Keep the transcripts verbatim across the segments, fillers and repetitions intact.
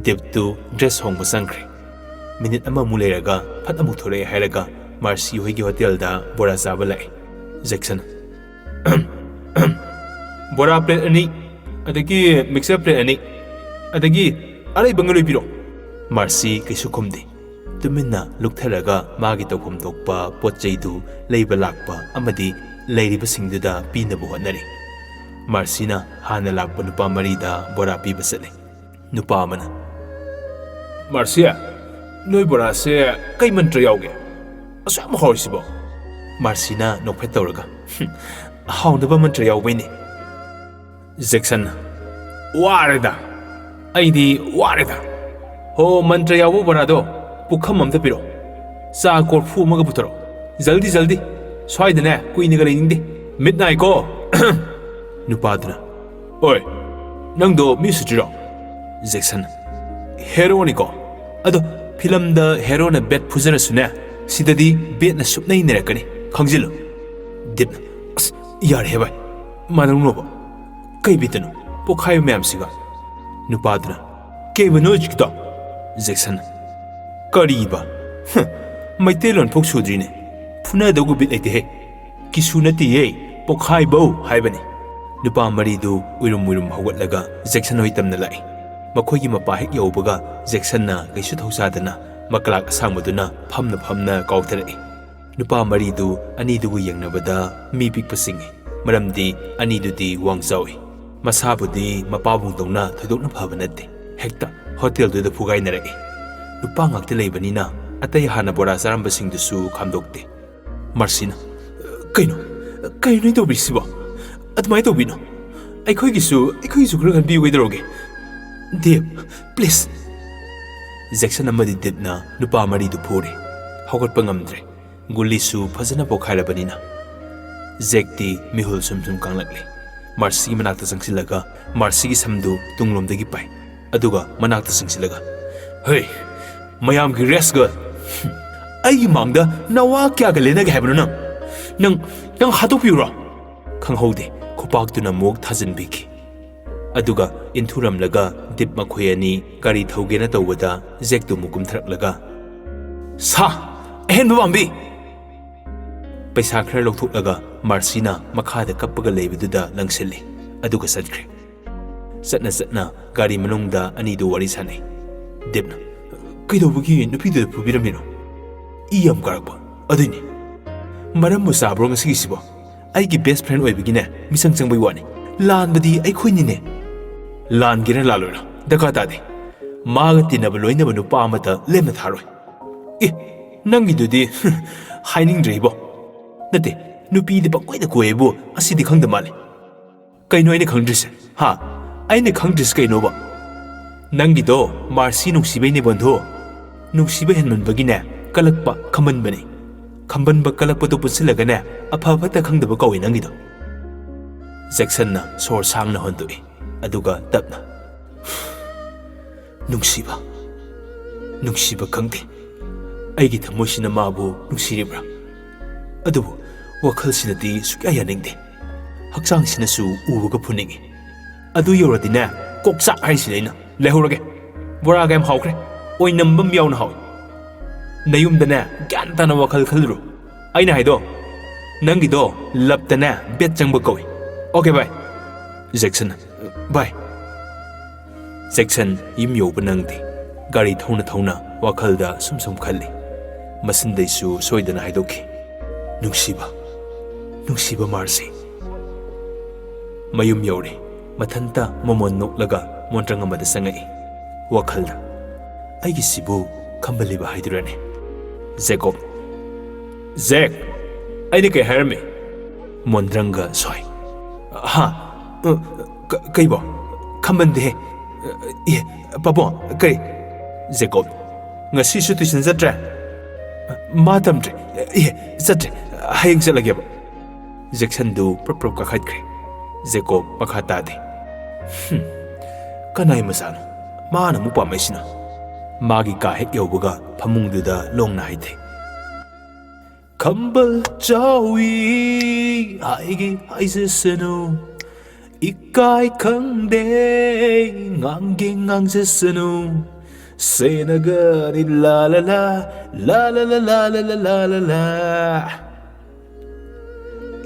ꯗꯤꯞꯇꯨ dress ꯍꯣꯡꯕ ꯆꯪꯈ꯭ꯔꯦ꯫ Minute ꯑꯃꯃꯨꯛ ꯂꯩꯔꯒ ꯐꯠ ꯑꯃꯨꯛ ꯊꯣꯔꯛꯑꯦ ꯍꯥꯏꯔꯒ ꯃꯥꯔꯁꯤ ꯍꯣꯏꯒꯤ ꯍꯣꯇꯦꯜꯗ ꯕꯣꯔꯥ ꯆꯥꯕ ꯂꯥꯛꯑꯦ꯫ ꯖꯦꯛꯁꯟ, "ꯕꯣꯔꯥ ꯄ꯭ꯂꯦꯠ ꯑꯅꯤ, ꯑꯗꯒꯤ ꯃꯤꯛꯆꯔ ꯄ꯭ꯂꯦꯠ ꯑꯅꯤ, ꯑꯗꯒꯤ ꯑꯔꯩꯕꯉꯩ ꯂꯣꯏ ꯄꯤꯔꯣ꯫" ꯃꯥꯔꯁꯤ ꯀꯩꯁꯨ ꯈꯨꯝꯗꯦ꯫ ꯇꯨꯃꯤꯟꯅ ꯂꯨꯞꯊꯔꯒ ꯃꯥꯒꯤ ꯇꯧꯐꯝ ꯊꯣꯛꯄ ꯄꯣꯠ ꯆꯩꯗꯨ ꯂꯩꯕ ꯂꯥꯛꯄ ꯑꯃꯗꯤ ꯂꯩꯔꯤꯕꯁꯤꯡꯗꯨꯗ ꯄꯤꯅꯕ ꯍꯣꯠꯅꯔꯤ꯫ ꯃꯥꯔꯁꯤꯅ ꯍꯥꯟꯅ ꯂꯥꯛꯄ ꯅꯨꯄꯥ ꯃꯔꯤꯗ ꯕꯣꯔꯥ ꯄꯤꯕ ꯆꯠꯂꯤ꯫ ꯅꯨꯄꯥ ꯑꯃꯅ, "ꯃꯥꯔꯁꯤ, ꯅꯣꯏ ꯕꯣꯔꯥꯁꯦ ꯀꯩ ꯃꯟꯇ꯭ꯔ ꯌꯥꯎꯒꯦ? ꯑꯁꯨꯛ ꯌꯥꯝ ꯍꯥꯎꯔꯤꯁꯤꯕꯣ?" ꯃꯥꯔꯁꯤꯅ ꯅꯣꯛꯐꯦꯠ ꯇꯧꯔꯒ, "ꯍꯨꯝ, ꯍꯥꯎꯅꯕ ꯃꯟꯇ꯭ꯔ ꯌꯥꯎꯕꯩꯅꯦ꯫" ꯖꯦꯛꯁꯟꯅ, "ꯋꯥꯔꯦꯗ, ꯑꯩꯗꯤ ꯋꯥꯔꯦꯗ꯫ ꯍꯣ, ꯃꯟꯇ꯭ꯔ ꯌꯥꯎꯕ ꯕꯣꯔꯥꯗꯣ ꯄꯨꯈꯝ ꯑꯝꯇ ꯄꯤꯔꯛꯑꯣ꯫ ꯆꯥ ꯀꯣꯔꯐꯨ ꯑꯃꯒ ꯄꯨꯊꯣꯔꯛꯑꯣ꯫ ꯖꯜꯗꯤ, ꯖꯜꯗꯤ꯫ ꯁ꯭ꯋꯥꯏꯗꯅꯦ ꯀꯨꯏꯅꯒ ꯂꯩꯅꯤꯡꯗꯦ꯫ ꯃꯤꯠ ꯅꯥꯏꯀꯣ꯫" ꯅꯨꯄꯥꯗꯨꯅ, "ꯑꯣꯏ, ꯅꯪꯗꯣ ꯃꯤ ꯎꯁꯤꯠꯇ꯭ꯔꯤꯔꯣ?" ꯖꯦꯛꯁꯟ, "ꯍꯦꯔꯣꯅꯤꯀꯣ꯫ ꯑꯗꯣ ꯐꯤꯂꯝꯗ ꯍꯦꯔꯣꯅ ꯕꯦꯠ ꯐꯨꯖꯔꯁꯨꯅꯦ, ꯁꯤꯗꯗꯤ ꯕꯦꯠꯅ ꯁꯨꯞꯅꯩ ꯅꯩꯔꯛꯀꯅꯤ, ꯈꯪꯖꯤꯜꯂꯨ꯫" ꯗꯤꯞꯅ, "ꯑꯁ, ꯌꯥꯔꯦꯍꯦ ꯚꯥꯏ, ꯃꯥꯟꯅꯧꯅꯣꯕ꯫ ꯀꯩ ꯕꯤꯠꯇꯅꯣ ꯄꯣꯛꯈꯥꯏꯕ ꯃꯌꯥꯝꯁꯤꯒ?" ꯅꯨꯄꯥꯗꯨꯅ, "ꯀꯩꯕꯅꯣ ꯍꯧꯖꯤꯛꯀꯤꯗꯣ?" ꯖꯦꯛꯁꯟꯅ, "ꯀꯔꯤꯕ? ꯍ, ꯃꯩꯇꯩꯂꯣꯟ ꯐꯥꯎ ꯁꯨꯗ꯭ꯔꯤꯅꯦ꯫ ꯐꯨꯅꯗꯧꯒ ꯕꯤꯠ ꯂꯩꯇꯦꯍꯦ꯫ ꯀꯤꯁꯨ ꯅꯠꯇꯦꯌꯦ, ꯄꯣꯛꯈꯥꯏꯕꯧ ꯍꯥꯏꯕꯅꯤ꯫" ꯅꯨꯄꯥ ꯃꯔꯤꯗꯨ ꯎꯏꯔꯨꯝ ꯎꯏꯔꯨꯝ ꯍꯧꯒꯠꯂꯒ ꯖꯦꯛꯁꯟ ꯍꯣꯏ ꯇꯝꯅ ꯂꯥꯛꯏ꯫ ꯃꯈꯣꯏꯒꯤ ꯃꯄꯥ ꯍꯦꯛ ꯌꯧꯕꯒ ꯖꯦꯛꯁꯟꯅ ꯀꯩꯁꯨ ꯊꯧꯁꯥꯗꯅ ꯃꯀ꯭ꯂꯥꯛ ꯑꯁꯥꯡꯕꯗꯨꯅ ꯐꯝꯅ ꯐꯝꯅ ꯀꯥꯎꯊꯔꯛꯏ꯫ ꯅꯨꯄꯥ ꯃꯔꯤꯗꯨ ꯑꯅꯤꯗꯨꯒ ꯌꯦꯡꯅꯕꯗ ꯃꯤ ꯄꯤꯛꯄ ꯆꯤꯡꯏ, ꯃꯔꯝꯗꯤ ꯑꯅꯤꯗꯨꯗꯤ ꯋꯥꯡ ꯆꯥꯎꯏ꯫ ꯃꯁꯥꯕꯨꯗꯤ ꯃꯄꯥꯕꯨꯡꯗꯧꯅ ꯊꯣꯏꯗꯣꯛꯅ ꯐꯕ ꯅꯠꯇꯦ꯫ ꯍꯦꯛꯇ ꯍꯣꯇꯦꯜꯗꯨꯗ ꯐꯨꯒꯥꯏꯅꯔꯛꯏ꯫ ꯅꯨꯄꯥ ꯉꯥꯛꯇ ꯂꯩꯕꯅꯤꯅ ꯑꯇꯩ ꯍꯥꯟꯅ ꯕꯣꯔꯥ ꯆꯥꯔꯝꯕꯁꯤꯡꯗꯨꯁꯨ ꯈꯥꯝꯗꯣꯛꯇꯦ꯫ ꯃꯥꯔꯁꯤꯅ, "ꯀꯩꯅꯣ? ꯀꯩꯅꯣ ꯅꯣꯏ ꯇꯧꯕꯤꯔꯤꯁꯤꯕꯣ? ꯑꯗꯨꯃꯥꯏꯅ ꯇꯧꯕꯤꯅꯣ꯫ ꯑꯩꯈꯣꯏꯒꯤꯁꯨ, ꯑꯩꯈꯣꯏꯒꯤꯁꯨ ꯈꯔ ꯈꯟꯕꯤꯌꯨ ꯀꯩꯗꯧꯔꯒꯦ? ꯗꯦꯕ, please!" ꯖꯦꯛꯁꯟ ꯑꯃꯗꯤ ꯗꯤꯞꯅ ꯅꯨꯄꯥ ꯃꯔꯤꯗꯨ ꯐꯨꯔꯦ꯫ ꯍꯧꯒꯠꯄ ꯉꯝꯗ꯭ꯔꯦ꯫ ꯒꯨꯂꯤꯁꯨ ꯐꯖꯅ ꯄꯣꯛꯈꯥꯏꯔꯕꯅꯤꯅ꯫ ꯖꯦꯛꯇꯤ ꯃꯤꯍꯨꯜ ꯁꯨꯝ ꯁꯨꯝ ꯀꯥꯡꯂꯛꯂꯦ꯫ ꯃꯥꯔꯁꯤꯒꯤ ꯃꯅꯥꯛꯇ ꯆꯪꯁꯤꯜꯂꯒ ꯃꯥꯔꯁꯤꯒꯤ ꯁꯝꯗꯨ ꯇꯨꯡꯂꯣꯝꯗꯒꯤ ꯄꯥꯏ꯫ ꯑꯗꯨꯒ ꯃꯅꯥꯛꯇ ꯆꯪꯁꯤꯜꯂꯒ, "ꯍꯩ, ꯃꯌꯥꯝꯒꯤ ꯔꯦꯁ ꯒꯔꯜ, ꯑꯩꯒꯤ ꯃꯥꯡꯗ ꯅꯋꯥ ꯀꯌꯥꯒ ꯂꯦꯟꯅꯒꯦ ꯍꯥꯏꯕꯅꯣ ꯅꯪ? ꯅꯪ, ꯅꯪ ꯍꯥꯠꯇꯣꯛꯄꯤꯌꯨꯔꯣ?" ꯈꯪꯍꯧꯗꯦ, ꯈꯨꯄꯥꯛꯇꯨꯅ ꯑꯃꯨꯛ ꯊꯥꯖꯤꯟꯕꯤꯈꯤ꯫ ꯑꯗꯨꯒ ꯏꯟꯊꯨꯔꯝꯂꯒ ꯗꯤꯞ ꯃꯈꯣꯏ ꯑꯅꯤ ꯒꯥꯔꯤ ꯊꯧꯒꯦꯅ ꯇꯧꯕꯗ ꯖꯦꯛꯇꯨ ꯑꯃꯨꯛ ꯀꯨꯝꯊꯔꯛꯂꯒ, "ꯁꯥ! ꯑꯍꯦꯟꯕ ꯄꯥꯝꯕꯤ!" ꯄꯩꯁꯥ ꯈꯔ ꯂꯧꯊꯣꯛꯂꯒ ꯃꯥꯔꯁꯤꯅ ꯃꯈꯥꯗ ꯀꯞꯄꯒ ꯂꯩꯕꯗꯨꯗ ꯂꯪꯁꯤꯜꯂꯤ, ꯑꯗꯨꯒ ꯆꯠꯈ꯭ꯔꯦ꯫ ꯆꯠꯅ ꯆꯠꯅ ꯒꯥꯔꯤ ꯃꯅꯨꯡꯗ ꯑꯅꯤꯗꯨ ꯋꯥꯔꯤ ꯁꯥꯟꯅꯩ꯫ ꯗꯤꯞꯅ, "ꯀꯩꯗꯧꯕꯒꯤ ꯅꯨꯄꯤꯗꯨꯗ ꯐꯨꯕꯤꯔꯝꯃꯤꯅꯣ? ꯏ ꯌꯥꯝ ꯀꯥꯔꯛꯄ, ꯑꯗꯨꯏꯅꯦ꯫ ꯃꯔꯝꯕꯨ ꯆꯥꯕ꯭ꯔꯣ ꯉꯁꯤꯒꯤꯁꯤꯕꯣ? ꯑꯩꯒꯤ ꯕꯦꯁ ꯐ꯭ꯔꯦꯟ ꯑꯣꯏꯕꯒꯤꯅꯦ ꯃꯤꯆꯪ ꯆꯪꯕꯩ ꯋꯥꯅꯤ꯫ ꯂꯥꯟꯕꯗꯤ ꯑꯩꯈꯣꯏꯅꯤꯅꯦ꯫ ꯂꯥꯟꯒꯦꯔꯥ ꯂꯥꯜꯂꯣꯏꯔꯥ ꯗꯔꯀꯥꯔ ꯇꯥꯗꯦ꯫ ꯃꯥꯒ ꯇꯤꯟꯅꯕ ꯂꯣꯏꯅꯕ ꯅꯨꯄꯥ ꯑꯃꯇ ꯂꯦꯝꯅ ꯊꯥꯔꯣꯏ꯫ ꯑꯦ, ꯅꯪꯒꯤꯗꯨꯗꯤ ꯍꯥꯏꯅꯤꯡꯗ꯭ꯔꯦ ꯏꯕꯣ꯫ ꯅꯠꯇꯦ, ꯅꯨꯄꯤꯗꯤ ꯄꯪꯀꯣꯏꯗ ꯀꯣꯏꯌꯦꯕꯨ ꯑꯁꯤꯗꯤ ꯈꯪꯗ ꯃꯥꯜꯂꯦ꯫ ꯀꯩꯅꯣ ꯑꯩꯅ ꯈꯪꯗ꯭ꯔꯤꯁꯦ? ꯍꯥ? ꯑꯩꯅ ꯈꯪꯗ꯭ꯔꯤꯁꯦ ꯀꯩꯅꯣꯕ? ꯅꯪꯒꯤꯗꯣ ꯃꯥꯔꯁꯤ ꯅꯨꯡꯁꯤꯕꯩꯅꯦ ꯕꯟꯙꯨ꯫ ꯅꯨꯡꯁꯤꯕ ꯍꯦꯟꯃꯟꯕꯒꯤꯅꯦ ꯀꯜꯂꯛꯄ ꯈꯝꯕꯟꯕꯅꯦ꯫ ꯈꯝꯕꯟꯕ ꯀꯜꯂꯛꯄꯗꯣ ꯄꯨꯟꯁꯤꯜꯂꯒꯅꯦ ꯑꯐ ꯐꯠꯇ ꯈꯪꯗꯕ ꯀꯧꯏ ꯅꯪꯒꯤꯗꯣ꯫" ꯖꯦꯛꯁꯟꯅ ꯁꯣꯔ ꯁꯥꯡꯅ ꯍꯣꯟꯗꯣꯛꯏ, ꯑꯗꯨꯒ ꯇꯞꯅ, "ꯅꯨꯡꯁꯤꯕ, ꯅꯨꯡꯁꯤꯕ ꯈꯪꯗꯦ꯫ ꯑꯩꯒꯤ ꯊꯃꯣꯏꯁꯤꯅ ꯃꯥꯕꯨ ꯅꯨꯡꯁꯤꯔꯤꯕ꯭ꯔꯥ? ꯑꯗꯨꯕꯨ ꯋꯥꯈꯜꯁꯤꯅꯗꯤ ꯁꯨꯛꯌꯥ ꯌꯥꯅꯤꯡꯗꯦ꯫ ꯍꯛꯆꯥꯡꯁꯤꯅꯁꯨ ꯎꯕꯒ ꯐꯨꯅꯤꯡꯏ꯫ ꯑꯗꯨ ꯌꯧꯔꯗꯤꯅꯦ, ꯀꯣꯛꯆꯥꯛ ꯍꯥꯏꯁꯤꯅꯦ ꯑꯩꯅ꯫ ꯂꯩꯍꯧꯔꯒꯦ꯫ ꯕꯣꯔꯥꯒ ꯌꯥꯝ ꯍꯥꯎꯈ꯭ꯔꯦ꯫ ꯑꯣꯏꯅꯝꯕ ꯑꯃ ꯌꯥꯎꯅ ꯍꯥꯎꯏ꯫ ꯅꯌꯨꯝꯗꯅꯦ ꯒ꯭ꯌꯥꯟ ꯇꯥꯅ ꯋꯥꯈꯜ ꯈꯜꯂꯨꯔꯣ꯫ ꯑꯩꯅ ꯍꯥꯏꯗꯣ, ꯅꯪꯒꯤꯗꯣ ꯂꯞꯇꯅꯦ ꯕꯦꯠ ꯆꯪꯕ ꯀꯧꯏ꯫ Okay bye." ꯖꯦꯛꯁꯟ, "ꯕꯥꯏ꯫" ꯖꯦꯛꯁꯟ ꯌꯨꯝ ꯌꯧꯕ ꯅꯪꯗꯦ꯫ ꯒꯥꯔꯤ ꯊꯧꯅ ꯊꯧꯅ ꯋꯥꯈꯜꯗ ꯁꯨꯝ ꯁꯨꯝ ꯈꯜꯂꯤ꯫ ꯃꯁꯤꯟꯗꯩꯁꯨ ꯁꯣꯏꯗꯅ ꯍꯥꯏꯗꯣꯛꯈꯤ, "ꯅꯨꯡꯁꯤꯕ, ꯅꯨꯡꯁꯤꯕ ꯃꯥꯔꯁꯤ꯫" ꯃꯌꯨꯝ ꯌꯧꯔꯦ꯫ ꯃꯊꯟꯇ ꯃꯃꯣꯟ ꯅꯣꯛꯂꯒ ꯃꯣꯟꯗ꯭ꯔꯪ ꯑꯃꯗ ꯆꯪꯉꯛꯏ꯫ ꯋꯥꯈꯜꯗ, "ꯑꯩꯒꯤꯁꯤꯕꯨ ꯈꯝꯕꯜꯂꯤꯕ ꯍꯥꯏꯗꯨꯔꯅꯦ?" ꯖꯦꯀꯣꯕ, "ꯖꯦꯛ, ꯑꯩꯅ ꯀꯩ ꯍꯥꯏꯔꯝꯃꯤ?" ꯃꯣꯟꯗ꯭ꯔꯪꯒ ꯁꯣꯏ꯫ "ꯍꯥ? ꯑ, ꯀ-, ꯀꯩꯕꯣ? ꯈꯝꯕꯟꯗꯦꯍꯦ꯫ ꯑꯦ, ꯄꯥꯕꯨꯡ, ꯀꯩ?" ꯖꯦꯀꯣꯕ, "ꯉꯁꯤꯁꯨ ꯇꯨꯏꯁꯟ ꯆꯠꯇ꯭ꯔꯦ?" "ꯃꯥ ꯇꯝꯗ꯭ꯔꯦ꯫ ꯑꯦ, ꯆꯠꯇ꯭ꯔꯦ꯫ ꯍꯌꯦꯡ ꯆꯠꯂꯒꯦꯕ꯫" ꯖꯦꯛꯁꯟꯗꯨ ꯄ꯭ꯔꯞ ꯄ꯭ꯔꯞ ꯀꯥꯈꯠꯈ꯭ꯔꯦ꯫ ꯖꯦꯀꯣꯕ ꯃꯈꯥ ꯇꯥꯗꯦ꯫ "ꯍꯨꯝ, ꯀꯅꯥꯏ ꯃꯆꯥꯅꯣ? ꯃꯥꯅ ꯑꯃꯨꯛ ꯄꯥꯝꯃꯛꯏꯁꯤꯅ?" ꯃꯥꯒꯤ ꯀꯥ ꯍꯦꯛ ꯌꯧꯕꯒ ꯐꯃꯨꯡꯗꯨꯗ ꯂꯣꯡꯅ ꯍꯥꯏꯊꯩ꯫ ꯈꯝꯕꯜ ꯆꯥꯎꯏ ꯍꯥꯏꯒꯦ ꯍꯥꯏꯖꯁꯅꯨ, ꯏꯀꯥꯏ ꯈꯪꯗꯦ ꯉꯥꯡꯒꯦ ꯉꯥꯡꯖꯁꯅꯨ, ꯁꯦꯅꯒꯅꯤ ꯂꯥ ꯂꯥ ꯂꯥ, ꯂꯥ ꯂꯥ ꯂꯥ ꯂꯥ ꯂꯥ ꯂꯥ ꯂꯥ ꯂꯥ꯫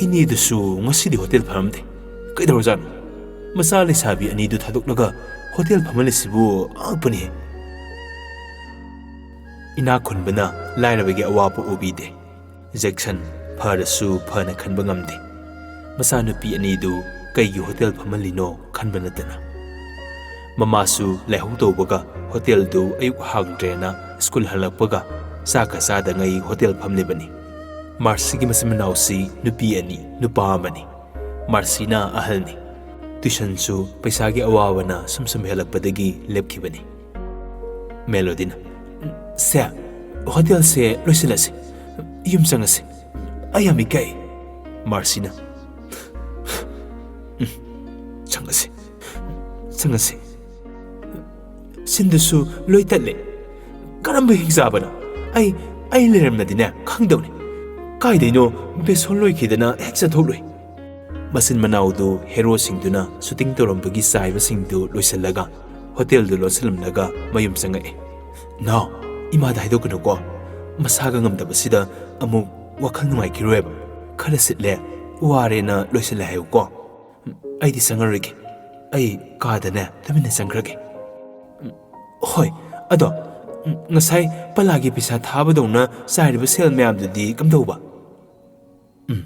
ꯏꯅꯦꯗꯨꯁꯨ ꯉꯁꯤꯗꯤ ꯍꯣꯇꯦꯜ ꯐꯝꯗꯦ꯫ ꯀꯩꯗꯧꯔꯖꯥꯠꯅꯣ? ꯃꯆꯥ ꯂꯩꯁꯥꯕꯤ ꯑꯅꯤꯗꯨ ꯊꯥꯗꯣꯛꯂꯒ ꯍꯣꯇꯦꯜ ꯐꯝꯍꯜꯂꯤꯁꯤꯕꯨ ꯑꯉꯛꯄꯅꯤꯍꯦ꯫ ꯏꯅꯥꯛ ꯈꯨꯟꯕꯅ ꯂꯥꯏꯔꯕꯒꯤ ꯑꯋꯥꯕ ꯎꯕꯤꯗꯦ꯫ ꯖꯦꯛꯁꯟ ꯐꯔꯁꯨ ꯐꯅ ꯈꯟꯕ ꯉꯝꯗꯦ꯫ ꯃꯆꯥꯅꯨꯄꯤ ꯑꯅꯤꯗꯨ ꯀꯩꯒꯤ ꯍꯣꯇꯦꯜ ꯐꯝꯍꯜꯂꯤꯅꯣ ꯈꯟꯕ ꯅꯠꯇꯅ꯫ ꯃꯃꯥꯁꯨ ꯂꯥꯏꯍꯧ ꯇꯧꯕꯒ ꯍꯣꯇꯦꯜꯗꯨ ꯑꯌꯨꯛ ꯍꯥꯡꯗ꯭ꯔꯦꯅ ꯁ꯭ꯀꯨꯜ ꯍꯜꯂꯛꯄꯒ ꯆꯥꯛꯀ ꯆꯥꯗꯉꯩ ꯍꯣꯇꯦꯜ ꯐꯝꯂꯤꯕꯅꯤ꯫ ꯃꯥꯔꯁꯤꯒꯤ ꯃꯆꯤꯟ ꯃꯅꯥꯎꯁꯤ ꯅꯨꯄꯤ ꯑꯅꯤ, ꯅꯨꯄꯥ ꯑꯃꯅꯤ꯫ ꯃꯥꯔꯁꯤꯅ ꯑꯍꯜꯅꯤ꯫ ꯇ꯭ꯌꯨꯁꯟꯁꯨ ꯄꯩꯁꯥꯒꯤ ꯑꯋꯥꯕꯅ ꯁꯨꯝ ꯁꯨꯝ ꯍꯦꯜꯂꯛꯄꯗꯒꯤ ꯂꯦꯞꯈꯤꯕꯅꯤ꯫ ꯃꯦꯂꯣꯗꯤꯅ, "ꯁꯦ, ꯍꯣꯇꯦꯜꯁꯦ ꯂꯣꯏꯁꯤꯜꯂꯁꯤ꯫ ꯌꯨꯝ ꯆꯪꯉꯁꯤ꯫ ꯑꯩ ꯌꯥꯝ ꯏꯀꯥꯏ꯫" ꯃꯥꯔꯁꯤꯅ, "ꯎꯝ, ꯆꯪꯉꯁꯤ, ꯆꯪꯉꯁꯤ꯫ ꯁꯤꯟꯗꯨꯁꯨ ꯂꯣꯏ ꯇꯠꯂꯦ꯫ ꯀꯔꯝꯕ ꯍꯤꯡꯆꯥꯕꯅꯣ? ꯑꯩ, ꯑꯩ ꯂꯩꯔꯝꯃꯗꯤꯅꯦ ꯈꯪꯗꯧꯅꯤ꯫ ꯀꯥꯏꯗꯩꯅꯣ ꯕꯦꯁꯣꯟ ꯂꯣꯏꯈꯤꯗꯅ ꯍꯦꯛ ꯆꯠꯊꯣꯛꯂꯣꯏ꯫" ꯃꯆꯤꯟ ꯃꯅꯥꯎꯗꯨ ꯍꯦꯔꯣꯁꯤꯡꯗꯨꯅ ꯁꯨꯇꯤꯡ ꯇꯧꯔꯝꯕꯒꯤ ꯆꯥꯏꯕꯁꯤꯡꯗꯨ ꯂꯣꯏꯁꯤꯜꯂꯒ ꯍꯣꯇꯦꯜꯗꯨ ꯂꯣꯟꯁꯤꯜꯂꯝꯂꯒ ꯃꯌꯨꯝ ꯆꯪꯉꯛꯑꯦ꯫ "ꯅꯥꯎ, ꯏꯃꯥꯗ ꯍꯥꯏꯗꯣꯛꯀꯅꯨꯀꯣ꯫ ꯃꯁꯥꯒ ꯉꯝꯗꯕꯁꯤꯗ ꯑꯃꯨꯛ ꯋꯥꯈꯜ ꯅꯨꯡꯉꯥꯏꯈꯤꯔꯣꯏꯕ꯫ ꯈꯔ ꯁꯤꯠꯂꯦ, ꯋꯥꯔꯦꯅ ꯂꯣꯏꯁꯤꯜꯂꯦ ꯍꯥꯏꯌꯨꯀꯣ꯫ ꯑꯩꯗꯤ ꯆꯪꯉꯔꯣꯏꯒꯦ꯫ ꯑꯩ ꯀꯥꯗꯅꯦ ꯇꯨꯃꯤꯟꯅ ꯆꯪꯈ꯭ꯔꯒꯦ꯫" "ꯍꯣꯏ, ꯑꯗꯣ, ꯉꯁꯥꯏ ꯄꯂꯥꯒꯤ ꯄꯩꯁꯥ ꯊꯥꯕꯗꯧꯅ ꯆꯥꯏꯔꯤꯕ ꯁꯦꯜ ꯃꯌꯥꯝꯗꯨꯗꯤ ꯀꯝꯗꯧꯕ?" "ꯎꯝ,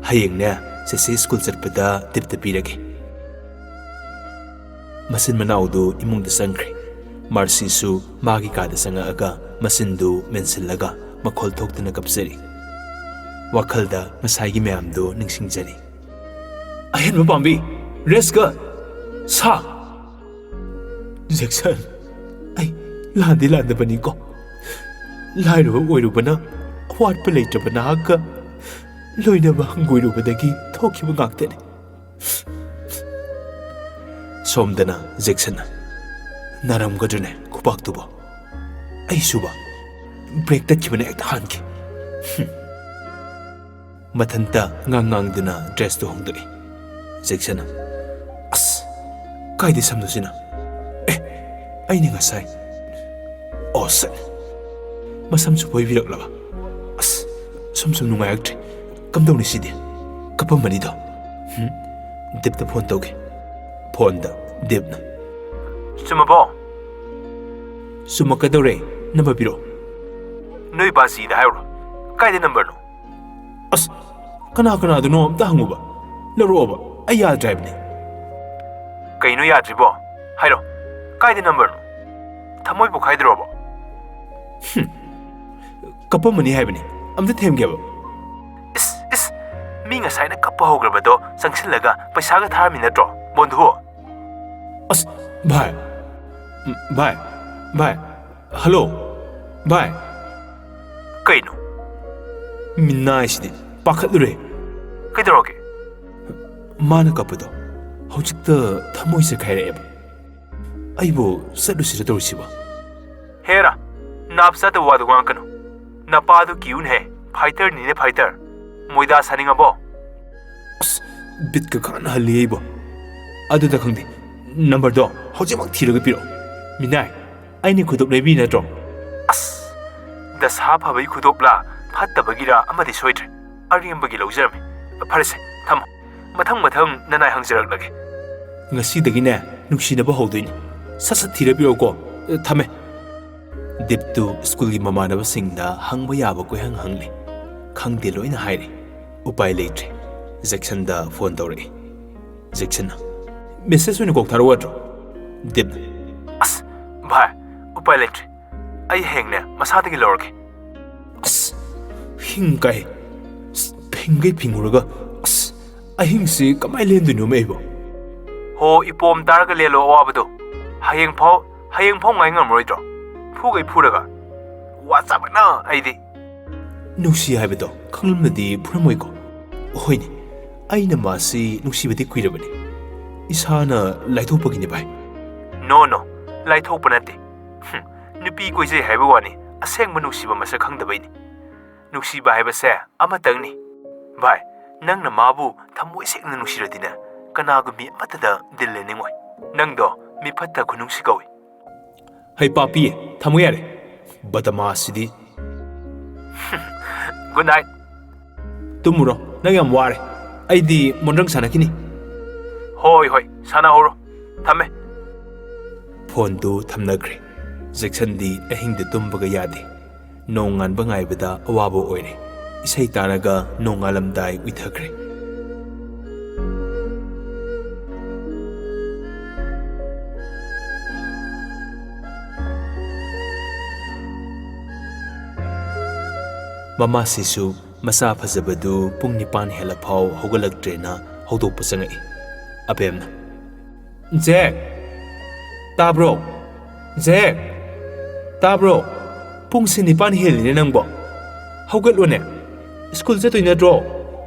ꯍꯌꯦꯡꯅꯦ ꯆꯦꯆꯦ ꯁ꯭ꯀꯨꯜ ꯆꯠꯄꯗ ꯇꯤꯞꯇ ꯄꯤꯔꯒꯦ꯫" ꯃꯆꯤꯟ ꯃꯅꯥꯎꯗꯨ ꯏꯃꯨꯡꯗ ꯆꯪꯈ꯭ꯔꯦ꯫ ꯃꯥꯔꯁꯤꯁꯨ ꯃꯥꯒꯤ ꯀꯥꯗ ꯆꯪꯉꯛꯑꯒ ꯃꯆꯤꯟꯗꯨ ꯃꯦꯟꯁꯤꯜꯂꯒ ꯃꯈꯣꯜ ꯊꯣꯛꯇꯅ ꯀꯞꯆꯔꯤ꯫ ꯋꯥꯈꯜꯗ ꯉꯁꯥꯏꯒꯤ ꯃꯌꯥꯝꯗꯨ ꯅꯤꯡꯁꯤꯡꯖꯔꯤ꯫ "ꯑꯍꯦꯟꯕ ꯄꯥꯝꯕꯤ, ꯔꯦꯁꯀ ꯁꯥ꯫" "ꯖꯦꯛꯁꯟ, ꯑꯩ ꯂꯥꯟꯗꯤ ꯂꯥꯟꯗꯕꯅꯤꯀꯣ꯫ ꯂꯥꯏꯔꯕ ꯑꯣꯏꯔꯨꯕꯅ ꯑꯋꯥꯠꯄ ꯂꯩꯇ꯭ꯔꯕ ꯅꯍꯥꯛꯀ ꯂꯣꯏꯅꯕ ꯍꯪꯒꯣꯏꯔꯨꯕꯗꯒꯤ ꯊꯣꯛꯈꯤꯕ ꯉꯥꯛꯇꯅꯤ꯫" ꯁꯣꯝꯗꯅ ꯖꯦꯛꯁꯟꯅ, "ꯅꯥꯔꯝꯒꯗ꯭ꯔꯅꯦ ꯈꯨꯄꯥꯛꯇꯨꯕꯣ? ꯑꯩꯁꯨꯕ ꯕ꯭ꯔꯦꯛ ꯇꯠꯈꯤꯕꯅ ꯍꯦꯛꯇ ꯍꯥꯟꯈꯤ꯫" ꯍꯨꯝ꯫ ꯃꯊꯟꯇ ꯉꯥꯡ ꯉꯥꯡꯗꯨꯅ dressꯇꯨ ꯍꯣꯡꯗꯣꯛꯏ꯫ ꯖꯦꯛꯁꯟꯅ, "ꯑꯁ, ꯀꯥꯏꯗꯩ ꯁꯝꯅꯣ ꯁꯤꯅ? ꯑꯦ, ꯑꯩꯅ ꯉꯁꯥꯏ, ꯑꯣ, ꯁꯠ, ꯃꯁꯝꯁꯨ ꯐꯣꯏꯕꯤꯔꯛꯂꯕ? ꯑꯁ, ꯁꯨꯝ ꯁꯨꯝ ꯅꯨꯡꯉꯥꯏꯔꯛꯇ꯭ꯔꯦ꯫ ꯀꯝꯗꯧꯅꯤ ꯁꯤꯗꯤ? ꯀꯞꯄꯝꯃꯅꯤꯗꯣ꯫ ꯍꯨꯝ?" ꯗꯤꯞꯇ ꯐꯣꯟ ꯇꯧꯒꯦ꯫ ꯐꯣꯟꯗ ꯗꯤꯞꯅ, "ꯆꯨꯝꯃꯕꯣ?" "ꯆꯨꯝꯃꯛꯀꯗꯧꯔꯦ꯫ ꯅꯝꯕꯔ ꯄꯤꯔꯛꯑꯣ꯫" "ꯅꯣꯏ ꯕꯥꯖꯤꯗ ꯍꯥꯏꯔꯨꯔꯣ꯫ ꯀꯥꯏꯗ ꯅꯝꯕꯔꯅꯣ?" "ꯑꯁ, ꯀꯅꯥ ꯀꯅꯥꯗꯅꯣ ꯑꯝꯇ ꯍꯪꯉꯨꯕ꯫ ꯂꯧꯔꯛꯑꯣꯕ꯫ ꯑꯩ ꯌꯥꯗ꯭ꯔꯦ ꯍꯥꯏꯕꯅꯦ꯫" "ꯀꯩꯅꯣ ꯌꯥꯗ꯭ꯔꯤꯕꯣ? ꯍꯥꯏꯔꯣ꯫ ꯀꯥꯏꯗ ꯅꯝꯕꯔꯅꯣ? ꯊꯃꯣꯏ ꯄꯣꯛꯈꯥꯏꯗ꯭ꯔꯣꯕꯣ?" "ꯍꯨꯝ꯫ ꯀꯞꯄꯝꯃꯅꯤ ꯍꯥꯏꯕꯅꯤ꯫ ꯑꯝꯇ ꯊꯦꯝꯒꯦꯕ꯫" "ꯏꯁ, ꯏꯁ꯫ ꯃꯤ ꯉꯁꯥꯏꯅ ꯀꯞꯄ ꯍꯧꯈ꯭ꯔꯕꯗꯣ ꯆꯪꯁꯤꯜꯂꯒ ꯄꯩꯁꯥꯒ ꯊꯥꯔꯝꯃꯤ ꯅꯠꯇ꯭ꯔꯣ, ꯕꯣꯟꯙꯨ?" "ꯑꯁ, ꯚꯥꯏ꯫ ꯎꯝ, ꯚꯥꯏ꯫ ꯚꯥꯏ꯫ ꯍꯜꯂꯣ꯫ ꯚꯥꯏ꯫" "ꯀꯩꯅꯣ?" ꯃꯤꯅꯥꯏꯁꯤꯗꯤ ꯄꯥꯈꯠꯂꯨꯔꯦ꯫ "ꯀꯩꯗꯧꯔꯒꯦ?" "ꯃꯥꯅ ꯀꯞꯄꯗꯣ ꯍꯧꯖꯤꯛꯇ ꯊꯃꯣꯏ ꯆꯦꯈꯥꯏꯔꯛꯑꯦꯕ꯫ ꯑꯩꯕꯨ ꯆꯠꯂꯨꯁꯤꯔ ꯇꯧꯔꯤꯁꯤꯕꯣ?" "ꯍꯦꯔꯥ, ꯅꯥꯞ ꯆꯥꯗꯕ ꯋꯥꯗꯣ ꯉꯥꯡꯉꯛꯀꯅꯨ꯫ ꯅꯄꯥꯗꯨ ꯀꯤꯌꯨꯅꯍꯦ, fighterꯅꯤꯅꯦ, fighter꯫ ꯃꯣꯏꯗꯥ ꯁꯥꯅꯤꯡꯉꯕꯣ?" ꯑꯁ, ꯕꯤꯠꯀ ꯈꯪꯍꯜꯂꯤ ꯑꯩꯕꯣ꯫ "ꯑꯗꯨꯗ ꯈꯪꯗꯦ, ꯅꯝꯕꯔꯗꯣ ꯍꯧꯖꯤꯛꯃꯛ ꯊꯤꯔꯒ ꯄꯤꯔꯛꯑꯣ꯫" "ꯃꯤꯅꯥꯏ, ꯑꯩꯅ ꯈꯨꯗꯣꯞ ꯂꯩꯕꯤ ꯅꯠꯇ꯭ꯔꯣ?" "ꯑꯁ, ꯗꯁꯥ ꯐꯕꯒꯤ ꯈꯨꯗꯣꯞꯂꯥ, ꯐꯠꯇꯕꯒꯤꯔꯥ ꯑꯃꯗꯤ ꯁꯣꯏꯗ꯭ꯔꯦ꯫ ꯑꯔꯦꯝꯕꯒꯤ ꯂꯧꯖꯔꯝꯃꯤ꯫ ꯐꯔꯦꯁꯦ, ꯊꯝꯃꯣ꯫ ꯃꯊꯪ ꯃꯊꯪ ꯅꯅꯥꯏ ꯍꯪꯖꯔꯛꯂꯒꯦ꯫" "ꯉꯁꯤꯗꯒꯤꯅꯦ ꯅꯨꯡꯁꯤꯅꯕ ꯍꯧꯗꯣꯏꯅꯤ꯫ ꯁꯠ ꯁꯠ ꯊꯤꯔ ꯄꯤꯔꯛꯎꯀꯣ꯫ ꯊꯝꯃꯦ꯫" ꯗꯤꯞꯇꯨ ꯁ꯭ꯀꯨꯜꯒꯤ ꯃꯃꯥꯟꯅꯕꯁꯤꯡꯗ ꯍꯪꯕ ꯌꯥꯕ ꯀꯣꯏꯍꯪ ꯍꯪꯂꯦ꯫ ꯈꯪꯗꯦ ꯂꯣꯏꯅ ꯍꯥꯏꯔꯦ꯫ ꯎꯄꯥꯏ ꯂꯩꯇ꯭ꯔꯦ꯫ ꯖꯦꯛꯁꯟꯗ ꯐꯣꯟ ꯇꯧꯔꯛꯏ꯫ ꯖꯦꯛꯁꯟꯅ, "ꯃꯦꯁꯦꯖ ꯑꯣꯏꯅ ꯀꯣꯛ ꯊꯥꯔꯛꯑꯣ ꯌꯥꯗ꯭ꯔꯣ?" ꯗꯤꯞꯅ, "ꯑꯁ, ꯚꯥꯏ, ꯎꯄꯥꯏ ꯂꯩꯇ꯭ꯔꯦ꯫ ꯑꯩ ꯍꯌꯦꯡꯅꯦ ꯃꯁꯥꯗꯒꯤ ꯂꯧꯔꯒꯦ꯫" ꯑꯁ, ꯍꯤꯡ ꯀꯥꯏ꯫ ꯑꯁ, ꯐꯤꯡꯒꯩ ꯐꯤꯡꯉꯨꯔꯒ, ꯑꯁ, ꯑꯍꯤꯡꯁꯤ ꯀꯃꯥꯏ ꯂꯦꯟꯗꯣꯏꯅꯣꯃꯦ ꯑꯩꯕꯣ? "ꯍꯣ, ꯏꯄꯣꯝ ꯇꯥꯔꯒ ꯂꯦꯜꯂꯣ ꯑꯋꯥꯕꯗꯣ꯫ ꯍꯌꯦꯡ ꯐꯥꯎ, ꯍꯌꯦꯡ ꯐꯥꯎ ꯉꯥꯏ ꯉꯝꯃꯔꯣꯏꯗ꯭ꯔꯣ? ꯐꯨꯒꯩ ꯐꯨꯔꯒ꯫ ꯋꯥ ꯆꯥꯕꯅ ꯑꯩꯗꯤ꯫" ꯅꯨꯡꯁꯤ ꯍꯥꯏꯕꯗꯣ ꯈꯪꯂꯝꯂꯗꯤ ꯐꯨꯔꯝꯃꯣꯏꯀꯣ? ꯍꯣꯏꯅꯦ, ꯑꯩꯅ ꯃꯥꯁꯤ ꯅꯨꯡꯁꯤꯕꯗꯤ ꯀꯨꯏꯔꯕꯅꯤ꯫ ꯏꯁꯥꯅ ꯂꯥꯏꯊꯣꯛꯄꯒꯤꯅꯤ ꯚꯥꯏ꯫ "No, no, ꯂꯥꯏꯊꯣꯛꯄ ꯅꯠꯇꯦ꯫ ꯍꯨꯝ, ꯅꯨꯄꯤ ꯀꯣꯏꯖꯩ ꯍꯥꯏꯕ ꯋꯥꯅꯤ, ꯑꯁꯦꯡꯕ ꯅꯨꯡꯁꯤꯕ ꯃꯁꯛ ꯈꯪꯗꯕꯩꯅꯤ꯫ ꯅꯨꯡꯁꯤꯕ ꯍꯥꯏꯕꯁꯦ ꯑꯃꯇꯪꯅꯤ꯫ ꯚꯥꯏ, ꯅꯪꯅ ꯃꯥꯕꯨ ꯊꯃꯣꯏ ꯁꯦꯡꯅ ꯅꯨꯡꯁꯤꯔꯗꯤꯅꯦ, ꯀꯅꯥꯒꯨꯝꯕꯤ ꯑꯃꯠꯇꯗ ꯗꯤꯜ ꯂꯦꯟꯅꯤꯡꯉꯣꯏ꯫ ꯅꯪꯗꯣ ꯃꯤꯐꯠꯇ ꯈꯨꯅꯨꯡꯁꯤ ꯀꯧꯏ꯫ ꯍꯩ ꯄꯥꯄꯤ, ꯊꯝꯃꯨ ꯌꯥꯔꯦ꯫ ꯕꯗꯃꯥꯁꯤꯗꯤ꯫ Good night꯫ ꯇꯨꯝꯃꯨꯔꯣ, ꯅꯪ ꯌꯥꯝ ꯋꯥꯔꯦ꯫ ꯑꯩꯗꯤ ꯃꯣꯟꯗ꯭ꯔꯪ ꯁꯥꯟꯅꯈꯤꯅꯤ꯫ ꯍꯣꯏ, ꯍꯣꯏ, ꯁꯥꯟꯅꯍꯧꯔꯣ꯫ ꯊꯝꯃꯦ꯫ ꯐꯣꯟꯗꯨ ꯊꯝꯅꯈ꯭ꯔꯦ꯫ ꯖꯦꯛꯁꯟꯗꯤ ꯑꯍꯤꯡꯗ ꯇꯨꯝꯕꯒ ꯌꯥꯗꯦ꯫ ꯅꯣꯡ ꯉꯥꯟꯕ ꯉꯥꯏꯕꯗ ꯑꯋꯥꯕ ꯑꯣꯏꯔꯦ꯫ ꯏꯁꯩ ꯇꯥꯔꯒ ꯅꯣꯡ ꯉꯥꯜꯂꯝꯗꯥꯏ ꯎꯏꯊꯈ꯭ꯔꯦ꯫ ꯃꯃꯥꯁꯤꯁꯨ ꯃꯆꯥ ꯐꯖꯕꯗꯨ ꯄꯨꯡ ꯅꯤꯄꯥꯟ ꯍꯦꯜꯂꯐꯥꯎ ꯍꯧꯒꯠꯂꯛꯇ꯭ꯔꯦꯅ ꯍꯧꯗꯣꯛꯄ ꯆꯪꯉꯛꯏ꯫ ꯑꯕꯦꯝꯅ, "ꯖꯦꯛ! ꯇꯥꯕ꯭ꯔꯣ? ꯖꯦꯛ! ꯇꯥꯕ꯭ꯔꯣ? ꯄꯨꯡꯁꯦ ꯅꯤꯄꯥꯟ ꯍꯦꯜꯂꯤꯅꯦ ꯅꯪꯕꯣ꯫ ꯍꯧꯒꯠꯂꯣꯅꯦ꯫ ꯁ꯭ꯀꯨꯜ ꯆꯠꯇꯣꯏ ꯅꯠꯇ꯭ꯔꯣ?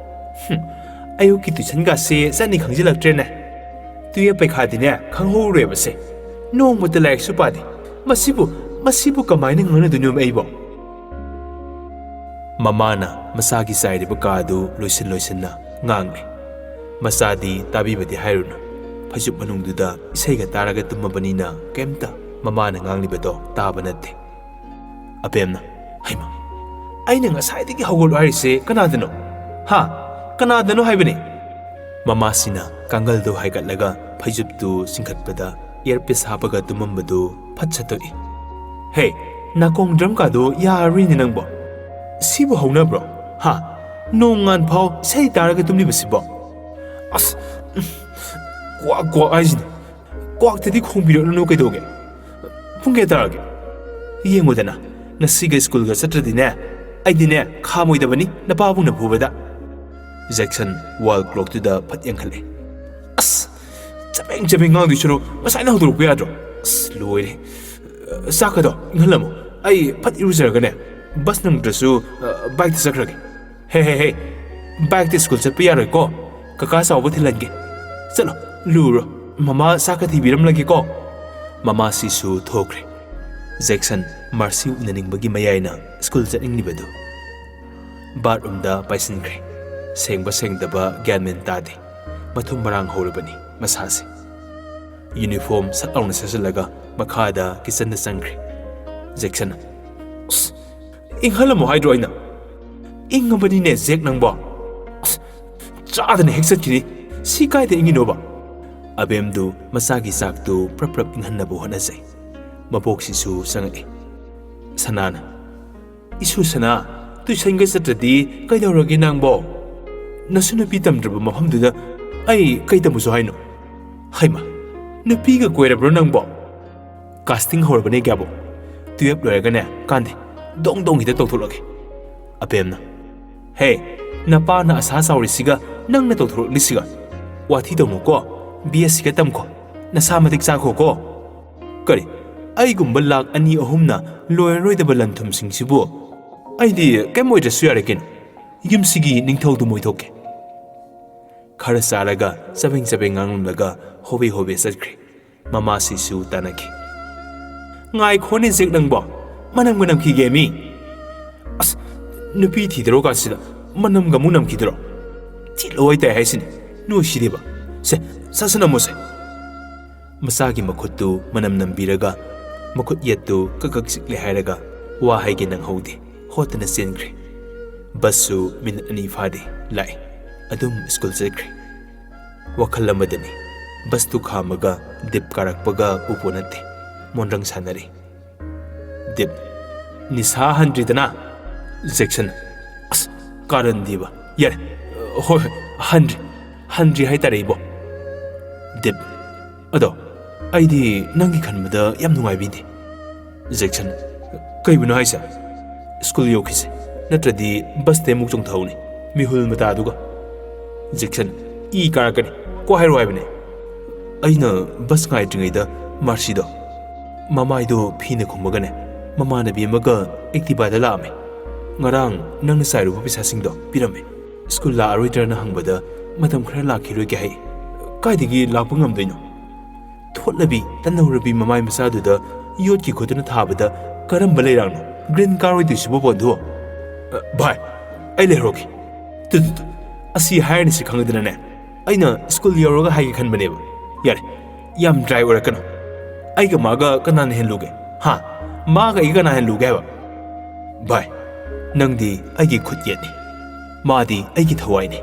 ꯍꯨꯝ, ꯑꯌꯨꯛꯀꯤ ꯇꯨꯏꯁꯟꯒꯥꯁꯦ ꯆꯠꯅꯤ ꯈꯪꯖꯤꯜꯂꯛꯇ꯭ꯔꯦꯅꯦ꯫ ꯇꯨꯌꯦꯞ ꯄꯩꯈꯥꯗꯤꯅꯦ ꯈꯪꯍꯧꯔꯣꯏꯕꯁꯦ꯫ ꯅꯣꯡꯃꯇ ꯂꯥꯏꯔꯤꯛꯁꯨ ꯄꯥꯗꯦ꯫ ꯃꯁꯤꯕꯨ, ꯃꯁꯤꯕꯨ ꯀꯃꯥꯏꯅ ꯉꯥꯡꯅꯗꯣꯏꯅꯣ ꯑꯩꯕꯣ?" ꯃꯃꯥꯅ ꯃꯆꯥꯒꯤ ꯆꯥꯏꯔꯤꯕ ꯀꯥꯗꯨ ꯂꯣꯏꯁꯤꯟ ꯂꯣꯏꯁꯤꯟꯅ ꯉꯥꯡꯂꯤ꯫ ꯃꯆꯥꯗꯤ ꯇꯥꯕꯤꯕꯗꯤ ꯍꯥꯏꯔꯨꯅꯨ꯫ ꯐꯩꯖꯨꯞ ꯃꯅꯨꯡꯗꯨꯗ ꯏꯁꯩꯒ ꯇꯥꯔꯒ ꯇꯨꯝꯃꯕꯅꯤꯅ ꯀꯩꯝꯇ ꯃꯃꯥꯅ ꯉꯥꯡꯂꯤꯕꯗꯣ ꯇꯥꯕ ꯅꯠꯇꯦ꯫ ꯑꯕꯦꯝꯅ, "ꯍꯩꯃꯥ, ꯑꯩꯅ ꯉꯁꯥꯏꯗꯒꯤ ꯍꯧꯒꯠꯂꯣ ꯍꯥꯏꯔꯤꯁꯦ ꯀꯅꯥꯗꯅꯣ? ꯍꯥ? ꯀꯅꯥꯗꯅꯣ ꯍꯥꯏꯕꯅꯤ?" ꯃꯃꯥꯁꯤꯅ ꯀꯥꯡꯒꯜꯗꯨ ꯍꯥꯏꯒꯠꯂꯒ ꯐꯩꯖꯨꯞꯇꯨ ꯆꯤꯡꯈꯠꯄꯗ earpiece ꯍꯥꯞꯄꯒ ꯇꯨꯝꯃꯝꯕꯗꯨ ꯐꯠ ꯁꯠꯇꯣꯛꯏ꯫ "ꯍꯦ, ꯅꯥꯀꯣꯡ ꯗ꯭ꯔꯝꯀꯥꯗꯣ ꯌꯥꯔꯣꯏꯅꯦ ꯅꯪꯕꯣ꯫ ꯁꯤꯕꯨ ꯍꯧꯅꯕ꯭ꯔꯣ? ꯍꯥ? ꯅꯣꯡꯉꯥꯟ ꯐꯥꯎ ꯏꯁꯩ ꯇꯥꯔꯒ ꯇꯨꯝꯂꯤꯕꯁꯤꯕꯣ? ꯑꯁ, ꯎꯝ, ꯀ꯭ꯋꯥꯛ ꯀ꯭ꯋꯥꯛ ꯍꯥꯏꯁꯤꯅꯤ꯫ ꯀ꯭ꯋꯥꯛꯇꯗꯤ ꯈꯣꯡꯕꯤꯔꯛꯂꯅꯨ ꯀꯩꯗꯧꯒꯦ? ꯄꯨꯡ ꯀꯌꯥ ꯇꯥꯔꯒꯦ? ꯌꯦꯡꯉꯨꯗꯅ, ꯉꯁꯤꯒ ꯁ꯭ꯀꯨꯜꯒ ꯆꯠꯇ꯭ꯔꯗꯤꯅꯦ, ꯑꯩꯗꯤꯅꯦ ꯈꯥꯝꯃꯣꯏꯗꯕꯅꯤ ꯅꯄꯥꯕꯨꯡꯅ ꯐꯨꯕꯗ꯫" ꯖꯦꯛꯁꯟ wall clockꯇꯨꯗ ꯐꯠ ꯌꯦꯡꯈꯠꯂꯦ꯫ "ꯑꯁ, ꯆꯕꯦꯡ ꯆꯕꯦꯡ ꯉꯥꯡꯗꯣꯏ ꯁꯔꯨꯛ ꯉꯁꯥꯏꯅ ꯍꯧꯗꯣꯔꯛꯄ ꯌꯥꯗ꯭ꯔꯣ? ꯑꯁ, ꯂꯣꯏꯔꯦ꯫ ꯆꯥꯛꯀꯗꯣ ꯏꯪꯍꯜꯂꯝꯃꯣ, ꯑꯩ ꯐꯠ ꯏꯔꯨꯖꯔꯒꯅꯦ, ꯕꯁ ꯅꯪꯗ꯭ꯔꯁꯨ, ꯑ, bikeꯇ ꯆꯠꯈ꯭ꯔꯒꯦ꯫" "ꯍꯦ, ꯍꯦ, ꯍꯦ, bikeꯇ ꯁ꯭ꯀꯨꯜ ꯆꯠꯄ ꯌꯥꯔꯣꯏꯀꯣ꯫ ꯀꯀꯥ ꯆꯥꯎꯕ ꯊꯤꯜꯍꯟꯒꯦ꯫ ꯆꯠꯂꯣ, ꯂꯨꯔꯣ꯫ ꯃꯃꯥ ꯆꯥꯛꯀ ꯊꯤꯕꯤꯔꯝꯂꯒꯦꯀꯣ꯫" ꯃꯃꯥꯁꯤꯁꯨ ꯊꯣꯛꯈ꯭ꯔꯦ꯫ ꯖꯦꯛꯁꯟ ꯃꯥꯔꯁꯤ ꯎꯅꯅꯤꯡꯕꯒꯤ ꯃꯌꯥꯏꯅ ꯁ꯭ꯀꯨꯜ ꯆꯠꯅꯤꯡꯂꯤꯕꯗꯨ꯫ ꯕꯥꯠꯔꯨꯝꯗ ꯄꯥꯏꯁꯤꯟꯈ꯭ꯔꯦ꯫ ꯁꯦꯡꯕ ꯁꯦꯡꯗꯕ ꯒ꯭ꯌꯥꯟ ꯃꯦꯟ ꯇꯥꯗꯦ꯫ ꯃꯊꯨꯝ ꯃꯔꯥꯡ ꯍꯧꯔꯕꯅꯤ ꯃꯁꯥꯁꯦ꯫ ꯌꯨꯅꯤꯐꯣꯔꯝ ꯁꯠ ꯂꯥꯎꯅ ꯁꯦꯠꯆꯜꯂꯒ ꯃꯈꯥꯗ ꯀꯤꯆꯟꯗ ꯆꯪꯈ꯭ꯔꯦ꯫ ꯖꯦꯛꯁꯟꯅ, "ꯑꯁ, ꯏꯪꯍꯜꯂꯝꯃꯣ ꯍꯥꯏꯗ꯭ꯔꯣ ꯑꯩꯅ?" "ꯏꯪꯉꯕꯅꯤꯅꯦ ꯖꯦꯛ ꯅꯪꯕꯣ꯫ ꯑꯁ, ꯆꯥꯗꯅ ꯍꯦꯛ ꯆꯠꯈꯤꯅꯤ꯫ ꯁꯤ ꯀꯥꯏꯗ ꯏꯪꯉꯤꯅꯣꯕ?" ꯑꯕꯦꯝꯗꯨ ꯃꯆꯥꯒꯤ ꯆꯥꯛꯇꯨ ꯄ꯭ꯔꯞ ꯄ꯭ꯔꯞ ꯏꯪꯍꯟꯅꯕ ꯍꯣꯠꯅꯖꯩ꯫ ꯃꯕꯣꯛꯁꯤꯁꯨ ꯆꯪꯉꯛꯏ꯫ ꯁꯅꯥꯅ, "ꯏꯁꯨ ꯁꯅꯥ, ꯇꯨꯏꯁꯟꯒ ꯆꯠꯇ꯭ꯔꯗꯤ ꯀꯩꯗꯧꯔꯒꯦ ꯅꯪꯕꯣ? ꯅꯁꯨ ꯅꯨꯄꯤ ꯇꯝꯗ꯭ꯔꯕ ꯃꯐꯝꯗꯨꯗ ꯑꯩ ꯀꯩ ꯇꯝꯃꯨꯁꯨ ꯍꯥꯏꯅꯣ? ꯍꯩꯃ, ꯅꯨꯄꯤꯒ ꯀꯣꯏꯔꯕ꯭ꯔꯣ ꯅꯪꯕꯣ? ꯀꯥꯁꯇꯤꯡ ꯍꯧꯔꯕꯅꯦ ꯒ꯭ꯌꯥꯕꯣ꯫ ꯇꯨꯌꯦꯜꯞ ꯂꯣꯏꯔꯒꯅꯦ ꯀꯥꯟꯗꯦ, ꯗꯣꯡ ꯗꯣꯡ ꯍꯦꯛꯇ ꯇꯧꯊꯣꯛꯂꯒꯦ꯫" ꯑꯕꯦꯝꯅ, "ꯍꯦ, ꯅꯄꯥꯅ ꯑꯁꯥ ꯆꯥꯎꯔꯤꯁꯤꯒ ꯅꯪꯅ ꯇꯧꯊꯣꯔꯛꯂꯤꯁꯤꯒ? ꯋꯥꯊꯤ ꯇꯧꯅꯨꯀꯣ, ꯕꯤ ꯑꯦꯁ ꯁꯤꯒ ꯇꯝꯈꯣ, ꯅꯁꯥ ꯃꯇꯤꯛ ꯆꯥꯈꯣꯀꯣ꯫" "ꯀꯔꯤ? ꯑꯩꯒꯨꯝꯕ ꯂꯥꯛ ꯑꯅꯤ ꯑꯍꯨꯝꯅ ꯂꯣꯏꯔꯔꯣꯏꯗꯕ ꯂꯟ ꯊꯨꯝꯁꯤꯡꯁꯤꯕꯨ? ꯑꯩꯗꯤ ꯀꯩꯝ ꯑꯣꯏꯗ꯭ꯔꯁꯨ ꯌꯥꯔꯦ ꯀꯩꯅꯣ꯫ ꯌꯨꯝꯁꯤꯒꯤ ꯅꯤꯡꯊꯧꯗꯨ ꯃꯣꯏꯊꯣꯛꯀꯦ꯫" ꯈꯔ ꯆꯥꯔꯒ ꯆꯕꯦꯡ ꯆꯕꯦꯡ ꯉꯥꯡꯂꯝꯂꯒ ꯍꯣꯕꯦ ꯍꯣꯕꯦ ꯆꯠꯈ꯭ꯔꯦ꯫ ꯃꯃꯥꯁꯤꯁꯨ ꯇꯥꯅꯈꯤ꯫ "ꯉꯥꯏꯈꯣꯅꯦ ꯖꯦꯛ ꯅꯪꯕꯣ, ꯃꯅꯝꯒ ꯅꯝꯈꯤꯒꯦ ꯃꯤ꯫ ꯑꯁ, ꯅꯨꯄꯤ ꯊꯤꯗꯔꯣ ꯀꯥꯟꯁꯤꯗ ꯃꯅꯝꯒ ꯑꯃꯨꯛ ꯅꯝꯈꯤꯗꯔꯣ? ꯊꯤ ꯂꯋꯥꯏ ꯇꯥꯏ ꯍꯥꯏꯁꯤꯅꯤ, ꯅꯣꯏ ꯁꯤꯗꯤꯕ꯫ ꯁꯦ, ꯆꯥꯁꯤꯟꯅꯝꯃꯣꯁꯦ꯫" ꯃꯆꯥꯒꯤ ꯃꯈꯨꯠꯇꯨ ꯃꯅꯝ ꯅꯝꯕꯤꯔꯒ ꯃꯈꯨꯠ ꯌꯦꯠꯇꯨ ꯀꯛ ꯀꯛ ꯆꯤꯛꯂꯦ ꯍꯥꯏꯔꯒ ꯋꯥ ꯍꯥꯏꯒꯦ ꯅꯪꯍꯧꯗꯦ꯫ ꯍꯣꯠꯇꯅ ꯆꯦꯟꯈ꯭ꯔꯦ꯫ ꯕꯁꯁꯨ ꯃꯤꯅꯤꯠ ꯑꯅꯤ ꯐꯥꯗꯦ ꯂꯥꯛꯑꯦ꯫ ꯑꯗꯨꯝ ꯁ꯭ꯀꯨꯜ ꯆꯠꯈ꯭ꯔꯦ꯫ ꯋꯥꯈꯜ ꯑꯃꯗꯅꯤ꯫ ꯕꯁꯇꯨ ꯈꯥꯝꯃꯒ ꯗꯤꯞ ꯀꯥꯔꯛꯄꯒ ꯎꯄꯣ ꯅꯠꯇꯦ꯫ ꯃꯣꯟꯗ꯭ꯔꯪ ꯁꯥꯟꯅꯔꯤ꯫ ꯗꯤꯞ, "ꯅꯤꯁꯥ ꯍꯟꯗ꯭ꯔꯤꯗꯅ?" ꯖꯦꯛꯁꯟ, "ꯑꯁ, ꯀꯥꯔꯟꯗꯤꯕ꯫ ꯌꯥꯔꯦ꯫ ꯍꯣꯏ, ꯍꯣꯏ, ꯍꯟꯗ꯭ꯔꯤ꯫ ꯍꯟꯗ꯭ꯔꯤ ꯍꯥꯏꯇꯥꯔꯦ ꯏꯕꯣ꯫" ꯗꯤꯞ, "ꯑꯗꯣ ꯑꯩꯗꯤ ꯅꯪꯒꯤ ꯈꯟꯕꯗ ꯌꯥꯝ ꯅꯨꯡꯉꯥꯏꯕꯤꯗꯦ꯫" ꯖꯦꯛꯁꯟ, "ꯀꯩꯕꯨꯅꯣ ꯍꯥꯏꯁꯦ? ꯁ꯭ꯀꯨꯜ ꯌꯧꯈꯤꯁꯦ, ꯅꯠꯇ꯭ꯔꯗꯤ ꯕꯁꯇꯩ ꯑꯃꯨꯛ ꯆꯣꯡꯊꯍꯧꯅꯤ, ꯃꯤꯍꯨꯜ ꯃꯇꯥꯗꯨꯒ꯫" ꯖꯦꯛꯁꯟ, "ꯏ ꯀꯥꯔꯛꯀꯅꯤ, ꯀꯣ ꯍꯥꯏꯔꯣ ꯍꯥꯏꯕꯅꯦ꯫" ꯑꯩꯅ ꯕꯁ ꯉꯥꯏꯗ꯭ꯔꯤꯉꯩꯗ ꯃꯥꯔꯁꯤꯗꯣ ꯃꯃꯥꯏꯗꯣ ꯐꯤꯅ ꯈꯨꯝꯃꯒꯅꯦ, ꯃꯃꯥꯟꯅꯕꯤ ꯑꯃꯒ ꯑꯦꯛꯇꯤꯚꯥꯗ ꯂꯥꯛꯑꯝꯃꯦ꯫ ꯉꯔꯥꯡ ꯅꯪꯅ ꯆꯥꯏꯔꯨꯕ ꯄꯩꯁꯥꯁꯤꯡꯗꯣ ꯄꯤꯔꯝꯃꯦ꯫ ꯁ꯭ꯀꯨꯜ ꯂꯥꯛꯑꯔꯣꯏꯗ꯭ꯔꯅ ꯍꯪꯕꯗ ꯃꯇꯝ ꯈꯔ ꯂꯥꯛꯈꯤꯔꯣꯏꯒꯦ ꯍꯥꯏ꯫ ꯀꯥꯏꯗꯒꯤ ꯂꯥꯛꯄ ꯉꯝꯗꯣꯏꯅꯣ? ꯊꯣꯠꯂꯕꯤ, ꯇꯟꯍꯧꯔꯕꯤ ꯃꯃꯥꯏ ꯃꯆꯥꯗꯨꯗ ꯌꯣꯠꯀꯤ ꯈꯨꯠꯇꯨꯅ ꯊꯥꯕꯗ ꯀꯔꯝꯕ ꯂꯩꯔꯥꯡꯅꯣ ꯒ꯭ꯔꯤꯟ ꯀꯥꯔꯣꯏꯗꯣꯏꯁꯤꯕꯣ, ꯕꯣꯟꯙꯨ? ꯑ, ꯚꯥꯏ, ꯑꯩ ꯂꯩꯍꯧꯔꯒꯦ꯫ ꯇꯨ, ꯇꯨ, ꯇꯨ, ꯑꯁꯤ ꯍꯥꯏꯔꯅꯤ ꯁꯤ ꯈꯪꯉꯗꯅꯅꯦ, ꯑꯩꯅ ꯁ꯭ꯀꯨꯜ ꯌꯧꯔꯒ ꯍꯥꯏꯒꯦ ꯈꯟꯕꯅꯦꯕ꯫ ꯌꯥꯔꯦ, ꯌꯥꯝ ꯗ꯭ꯔꯥꯏ ꯑꯣꯏꯔꯛꯀꯅꯨ꯫ ꯑꯩꯒ ꯃꯥꯒ ꯀꯅꯥꯅ ꯍꯦꯜꯂꯨꯒꯦ? ꯍꯥ? ꯃꯥꯒ ꯑꯩꯒ ꯀꯅꯥ ꯍꯦꯜꯂꯨꯒꯦ ꯍꯥꯏꯕ? ꯚꯥꯏ, ꯅꯪꯗꯤ ꯑꯩꯒꯤ ꯈꯨꯠ ꯌꯦꯠꯅꯤ, ꯃꯥꯗꯤ ꯑꯩꯒꯤ ꯊꯋꯥꯏꯅꯤ꯫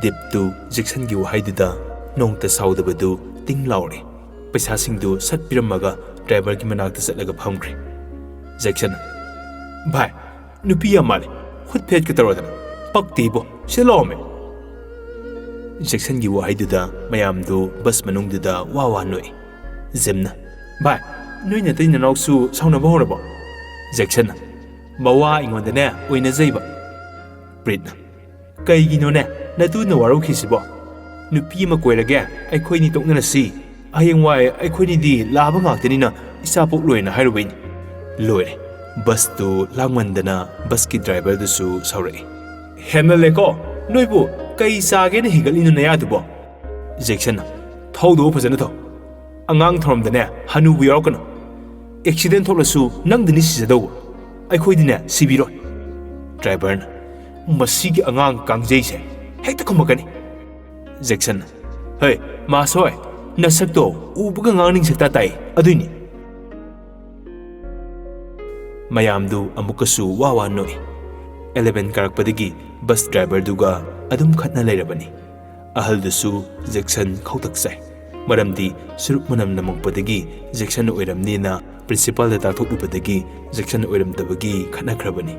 ꯗꯤꯞꯇꯨ ꯖꯦꯛꯁꯟꯒꯤ ꯋꯥꯍꯩꯗꯨꯗ ꯅꯣꯡꯇ ꯁꯥꯎꯗꯕꯗꯨ ꯇꯤꯡ ꯂꯥꯎꯔꯦ꯫ ꯄꯩꯁꯥꯁꯤꯡꯗꯨ ꯁꯠ ꯄꯤꯔꯝꯃꯒ ꯗ꯭ꯔꯥꯏꯚꯔꯒꯤ ꯃꯅꯥꯛꯇ ꯆꯠꯂꯒ ꯐꯝꯈ꯭ꯔꯦ꯫ ꯖꯦꯛꯁꯟ, ꯚꯥꯏ, ꯅꯨꯄꯤ ꯌꯥꯝ ꯃꯥꯜꯂꯦ, ꯈꯨꯠ ꯐꯦꯠꯀ ꯇꯧꯔꯗꯅ꯫ ꯄꯛꯇꯦꯕꯣ, ꯁꯤꯗ ꯂꯥꯛꯑꯣꯃꯦ꯫ ꯖꯦꯛꯁꯟꯒꯤ ꯋꯥꯍꯩꯗꯨꯗ ꯃꯌꯥꯝꯗꯨ ꯕꯁ ꯃꯅꯨꯡꯗꯨꯗ ꯋꯥ ꯋꯥ ꯅꯣꯛꯏ꯫ ꯖꯤꯝꯅ, ꯚꯥꯏ, ꯅꯣꯏ ꯅꯇꯩ ꯅꯅꯥꯎꯁꯨ ꯁꯥꯎꯅꯕ ꯍꯧꯔꯕꯣ? ꯖꯦꯛꯁꯟꯅ, ꯃꯋꯥ ꯑꯩꯉꯣꯟꯗꯅꯦ ꯑꯣꯏꯅꯖꯩꯕ꯫ ꯄ꯭ꯔꯤꯠꯅ, ꯀꯩꯒꯤꯅꯣꯅꯦ ꯅꯇꯨꯅ ꯋꯥꯔꯧꯈꯤꯁꯤꯕꯣ? ꯅꯨꯄꯤ ꯑꯃ ꯀꯣꯏꯔꯒꯦ, ꯑꯩꯈꯣꯏꯅꯤ ꯇꯣꯛꯅꯔꯁꯤ꯫ ꯍꯌꯦꯡꯋꯥꯏ ꯑꯩꯈꯣꯏꯅꯤꯗꯤ ꯂꯥꯕ ꯉꯥꯛꯇꯅꯤꯅ ꯏꯆꯥ ꯄꯣꯛꯂꯣꯏꯅ ꯍꯥꯏꯔꯨꯕꯩꯅꯤ꯫ ꯂꯣꯏꯔꯦ꯫ ꯕꯁꯇꯨ ꯂꯥꯡꯃꯟꯗꯅ ꯕꯁꯀꯤ ꯗ꯭ꯔꯥꯏꯚꯔꯗꯨꯁꯨ ꯁꯥꯎꯔꯛꯏ꯫ ꯍꯦꯟꯃꯜꯂꯦꯀꯣ, ꯅꯣꯏꯕꯨ ꯀꯩ ꯆꯥꯒꯦꯅ ꯍꯤꯒꯠꯂꯤꯅꯣ ꯅꯌꯥꯗꯨꯕꯣ? ꯖꯦꯛꯁꯟꯅ, ꯊꯧꯗꯨꯕꯨ ꯐꯖꯅ ꯊꯧ꯫ ꯑꯉꯥꯡ ꯊꯧꯔꯝꯗꯅꯦ ꯍꯅꯨꯕꯨ ꯌꯥꯎꯔꯛꯀꯅꯨ꯫ ꯑꯦꯛꯁꯤꯗꯦꯟ ꯊꯣꯛꯂꯁꯨ ꯅꯪꯗꯅꯤ ꯁꯤꯖꯗꯧꯕ, ꯑꯩꯈꯣꯏꯗꯤꯅꯦ ꯁꯤꯕꯤꯔꯣꯏ꯫ ꯗ꯭ꯔꯥꯏꯚꯔꯅ, ꯃꯁꯤꯒꯤ ꯑꯉꯥꯡ ꯀꯥꯡꯖꯩꯁꯦ ꯍꯦꯛꯇ ꯈꯨꯝꯃꯛꯀꯅꯤ꯫ ꯖꯦꯛꯁꯟꯅ, ꯍꯩ, ꯃꯥꯁꯣꯏ, ꯅꯁꯛꯇꯣ ꯎꯕꯒ ꯉꯥꯡꯅꯤꯡ ꯁꯛꯇ ꯇꯥꯏ, ꯑꯗꯨꯏꯅꯤ꯫ ꯃꯌꯥꯝꯗꯨ ꯑꯃꯨꯛꯀꯁꯨ ꯋꯥ ꯋꯥ ꯅꯣꯛꯏ꯫ ꯑꯦꯂꯦꯚꯦꯟ ꯀꯥꯔꯛꯄꯗꯒꯤ ꯕꯁ ꯗ꯭ꯔꯥꯏꯚꯔꯗꯨꯒ ꯑꯗꯨꯝ ꯈꯠꯅ ꯂꯩꯔꯕꯅꯤ꯫ ꯑꯍꯜꯗꯨꯁꯨ ꯖꯦꯛꯁꯟ ꯈꯧꯇꯛ ꯆꯥꯏ꯫ ꯃꯔꯝꯗꯤ ꯆꯨꯔꯨꯞ ꯃꯅꯝ ꯅꯝꯃꯛꯄꯗꯒꯤ ꯖꯦꯛꯁꯟ ꯑꯣꯏꯔꯝꯅꯤꯅ ꯄ꯭ꯔꯤꯟꯁꯤꯄꯥꯜꯗ ꯇꯥꯛꯊꯣꯛꯂꯨꯕꯗꯒꯤ ꯖꯦꯛꯁꯟ ꯑꯣꯏꯔꯝꯗꯕꯒꯤ ꯈꯠꯅꯈ꯭ꯔꯕꯅꯤ꯫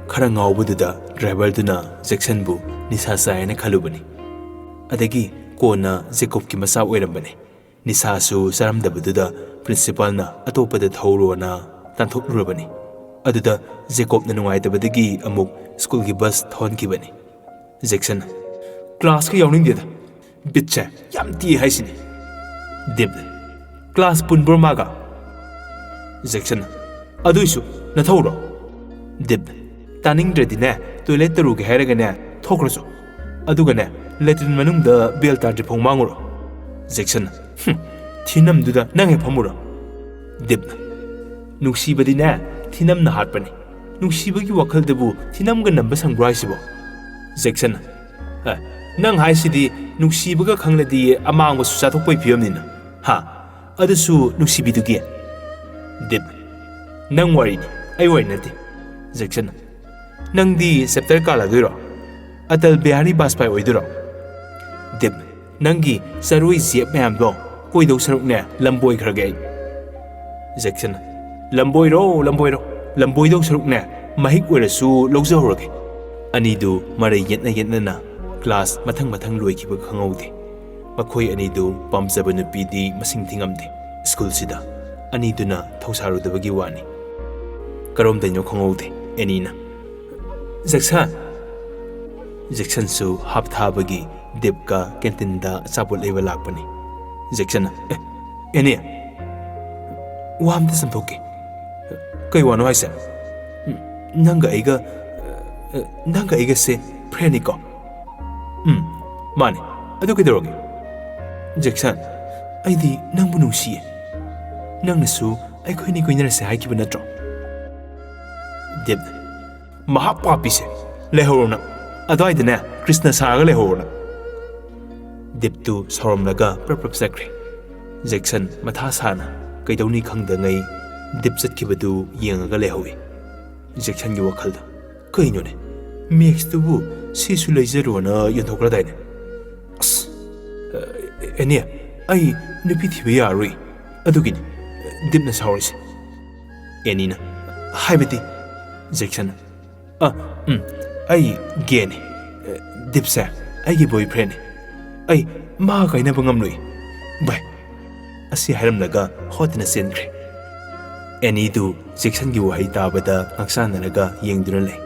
ꯈꯔ ꯉꯥꯎꯕꯗꯨꯗ ꯗ꯭ꯔꯥꯏꯚꯔꯗꯨꯅ ꯖꯦꯛꯁꯟꯕꯨ ꯅꯤꯁꯥ ꯆꯥꯏ ꯍꯥꯏꯅ ꯈꯜꯂꯨꯕꯅꯤ꯫ ꯑꯗꯒꯤ ꯀꯣꯟꯅ ꯖꯦꯀꯣꯕꯀꯤ ꯃꯆꯥ ꯑꯣꯏꯔꯝꯕꯅꯤ꯫ ꯅꯤꯁꯥꯁꯨ ꯆꯥꯔꯝꯗꯕꯗꯨꯗ ꯄ꯭ꯔꯤꯟꯁꯤꯄꯥꯜꯅ ꯑꯇꯣꯞꯄꯗ ꯊꯧꯔꯣꯅ ꯇꯥꯟꯊꯣꯛꯂꯨꯔꯕꯅꯤ꯫ ꯑꯗꯨꯗ ꯖꯦꯀꯣꯕꯅ ꯅꯨꯡꯉꯥꯏꯇꯕꯗꯒꯤ ꯑꯃꯨꯛ ꯁ꯭ꯀꯨꯜꯒꯤ ꯕꯁ ꯊꯧꯍꯟꯈꯤꯕꯅꯤ꯫ ꯖꯦꯛꯁꯟ, ꯀ꯭ꯂꯥꯁꯀ ꯌꯥꯎꯅꯤꯡꯗꯦꯗ, ꯕꯤꯠꯁꯦ ꯌꯥꯝ ꯇꯦꯛꯑꯦ ꯍꯥꯏꯁꯤꯅꯤ꯫ ꯗꯤꯞ, ꯀ꯭ꯂꯥꯁ ꯄꯨꯟꯕ꯭ꯔꯣ ꯃꯥꯒ? ꯖꯦꯛꯁꯟ, ꯑꯗꯨꯏꯁꯨ ꯅꯊꯧꯔꯣ? ꯗꯤꯞ, ꯇꯥꯅꯤꯡꯗ꯭ꯔꯗꯤꯅꯦ, ꯇꯣꯏꯂꯦꯠ ꯇꯔꯨꯒꯦ ꯍꯥꯏꯔꯒꯅꯦ ꯊꯣꯛꯈ꯭ꯔꯁꯨ, ꯑꯗꯨꯒꯅꯦ ꯂꯦꯇ꯭ꯔꯤꯟ ꯃꯅꯨꯡꯗ ꯕꯦꯜ ꯇꯥꯗ꯭ꯔꯤꯐꯥꯎ ꯃꯥꯡꯉꯨꯔꯣ꯫ ꯖꯦꯛꯁꯟ, ꯍꯨꯝ, ꯊꯤꯅꯝꯗꯨꯗ ꯅꯪ ꯍꯦꯛ ꯐꯝꯃꯨꯔꯣ꯫ ꯗꯤꯞꯅ, ꯅꯨꯡꯁꯤꯕꯗꯤꯅꯦ ꯊꯤꯅꯝꯅ ꯍꯥꯠꯄꯅꯤ꯫ ꯅꯨꯡꯁꯤꯕꯒꯤ ꯋꯥꯈꯜꯗꯕꯨ ꯊꯤꯅꯝꯒ ꯅꯝꯕ ꯁꯪꯕ꯭ꯔꯣ ꯍꯥꯏꯁꯤꯕꯣ? ꯖꯦꯛꯁꯟ, ꯑꯦ, ꯅꯪ ꯍꯥꯏꯁꯤꯗꯤ ꯅꯨꯡꯁꯤꯕꯒ ꯈꯪꯂꯗꯤ ꯑꯃꯥꯡꯕꯁꯨ ꯆꯥꯊꯣꯛꯄꯒꯤ ꯐꯤꯕꯝꯅꯤꯅ꯫ ꯍꯥ? ꯑꯗꯨꯁꯨ ꯅꯨꯡꯁꯤꯕꯤꯗꯨꯒꯤ? ꯗꯤꯞ, ꯅꯪ ꯋꯥꯔꯤꯅꯤ, ꯑꯩ ꯋꯥꯔꯤ ꯅꯠꯇꯦ꯫ ꯖꯦꯛꯁꯟ, ꯅꯪꯗꯤ ꯆꯦꯞꯇꯔ ꯀꯥꯜꯂꯗꯣꯏꯔꯣ? ꯑꯇꯜ ꯕꯤꯍꯥꯔꯤ ꯕꯥꯖꯄꯥꯏ ꯑꯣꯏꯗꯣꯏꯔꯣ? ꯗꯤꯞ, ꯅꯪꯒꯤ ꯆꯔꯣꯏ ꯖꯦꯞ ꯃꯌꯥꯝꯗꯣ ꯀꯣꯏꯗꯧ ꯁꯔꯨꯛꯅꯦ ꯂꯝꯕꯣꯏꯈ꯭ꯔꯒꯦ ꯑꯩ꯫ ꯖꯦꯛꯁꯟ, ꯂꯝꯕꯣꯏꯔꯣ, ꯂꯝꯕꯣꯏꯔꯣ, ꯂꯝꯕꯣꯏꯗꯧ ꯁꯔꯨꯛꯅꯦ ꯃꯍꯤꯛ ꯑꯣꯏꯔꯁꯨ ꯂꯧꯖꯍꯧꯔꯒꯦ꯫ ꯑꯅꯤꯗꯨ ꯃꯔꯩ ꯌꯦꯠꯅ ꯌꯦꯠꯅꯅ ꯀ꯭ꯂꯥꯁ ꯃꯊꯪ ꯃꯊꯪ ꯂꯣꯏꯈꯤꯕ ꯈꯪꯍꯧꯗꯦ꯫ ꯃꯈꯣꯏ ꯑꯅꯤꯗꯨ ꯄꯥꯝꯖꯕ ꯅꯨꯄꯤꯗꯤ ꯃꯁꯤꯡ ꯊꯤꯉꯝꯗꯦ꯫ ꯁ꯭ꯀꯨꯜꯁꯤꯗ ꯑꯅꯤꯗꯨꯅ ꯊꯧꯁꯥꯔꯨꯗꯕꯒꯤ ꯋꯥꯅꯤ꯫ ꯀꯔꯣꯝꯗꯩꯅꯣ ꯈꯪꯍꯧꯗꯦ ꯑꯦꯅꯤꯅ꯫ "ꯖꯦꯛꯁꯟ!" ꯖꯦꯛꯁꯟꯁꯨ ꯍꯥꯞꯊꯥꯕꯒꯤ ꯗꯤꯞꯀ ꯀꯦꯟꯇꯤꯟꯗ ꯑꯆꯥꯄꯣꯠ ꯂꯩꯕ ꯂꯥꯛꯄꯅꯤ꯫ ꯖꯦꯛꯁꯟꯅ, "ꯑꯦ, ꯑꯦꯅꯤ, ꯋꯥ ꯑꯝꯇ ꯆꯨꯝꯊꯣꯛꯀꯦ꯫ ꯀꯩ ꯋꯥꯅꯣ ꯍꯥꯏꯁꯦ? ꯅꯪꯒ ꯑꯩꯒ, ꯅꯪꯒ ꯑꯩꯒꯁꯦ ꯐ꯭ꯔꯦꯟꯅꯤꯀꯣ?" "ꯎꯝ, ꯃꯥꯅꯦ꯫ ꯑꯗꯨ ꯀꯩꯗꯧꯔꯒꯦ?" "ꯖꯦꯛꯁꯟ, ꯑꯩꯗꯤ ꯅꯪꯕꯨ ꯅꯨꯡꯁꯤꯌꯦ꯫ ꯅꯪꯅꯁꯨ ꯑꯩꯈꯣꯏꯅꯤ ꯀꯣꯏꯅꯔꯁꯦ ꯍꯥꯏꯈꯤꯕ ꯅꯠꯇ꯭ꯔꯣ?" ꯗꯤꯞ, "ꯃꯍꯥꯛ ꯄꯥꯄꯤꯁꯦ, ꯂꯩꯍꯧꯔꯣ ꯅꯪ꯫ ꯑꯗ꯭ꯋꯥꯏꯗꯅꯦ ꯀ꯭ꯔꯤꯁꯅ ꯁꯥꯔꯒ ꯂꯩꯍꯧꯔꯣ ꯅꯪ꯫" ꯗꯤꯞꯇꯨ ꯁꯥꯎꯔꯝꯂꯒ ꯄ꯭ꯔꯞ ꯄ꯭ꯔꯞ ꯆꯠꯈ꯭ꯔꯦ꯫ ꯖꯦꯛꯁꯟ ꯃꯊꯥ ꯁꯥꯅ ꯀꯩꯗꯧꯅꯤ ꯈꯪꯗꯉꯩ ꯗꯤꯞ ꯆꯠꯈꯤꯕꯗꯨ ꯌꯦꯡꯉꯒ ꯂꯩꯍꯧꯏ꯫ ꯖꯦꯛꯁꯟꯒꯤ ꯋꯥꯈꯜꯗ, "ꯀꯩꯅꯣꯅꯦ, ꯃꯦꯛꯁꯇꯨꯕꯨ ꯁꯤꯁꯨ ꯂꯩꯖꯔꯣꯅ ꯌꯣꯟꯊꯣꯛꯈ꯭ꯔꯗꯥꯏꯅꯦ? ꯑꯁ, ꯑꯦꯅꯤ, ꯑꯩ ꯅꯨꯄꯤ ꯊꯤꯕ ꯌꯥꯔꯔꯣꯏ꯫ ꯑꯗꯨꯒꯤꯅꯤ ꯗꯤꯞꯅ ꯁꯥꯎꯔꯤꯁꯦ꯫" ꯑꯦꯅꯤꯅ, "ꯍꯥꯏꯕꯗꯤ?" ꯖꯦꯛꯁꯟꯅ, "ꯑ, ꯎꯝ, ꯑꯩ ꯒꯦꯅꯤ꯫ ꯗꯤꯞꯁꯦ ꯑꯩꯒꯤ ꯕꯣꯏꯐ꯭ꯔꯦꯟꯅꯤ꯫ ꯑꯩ ꯃꯥ ꯀꯥꯏꯅꯕ ꯉꯝꯂꯣꯏ, ꯚꯥꯏ꯫" ꯑꯁꯤ ꯍꯥꯏꯔꯝꯂꯒ ꯍꯣꯠꯇꯅ ꯆꯦꯟꯈ꯭ꯔꯦ꯫ ꯑꯦꯅꯤꯗꯨ ꯖꯦꯛꯁꯟꯒꯤ ꯋꯥꯍꯩ ꯇꯥꯕꯗ ꯉꯥꯛꯆꯥꯟꯅꯔꯒ ꯌꯦꯡꯗꯨꯅ ꯂꯩ꯫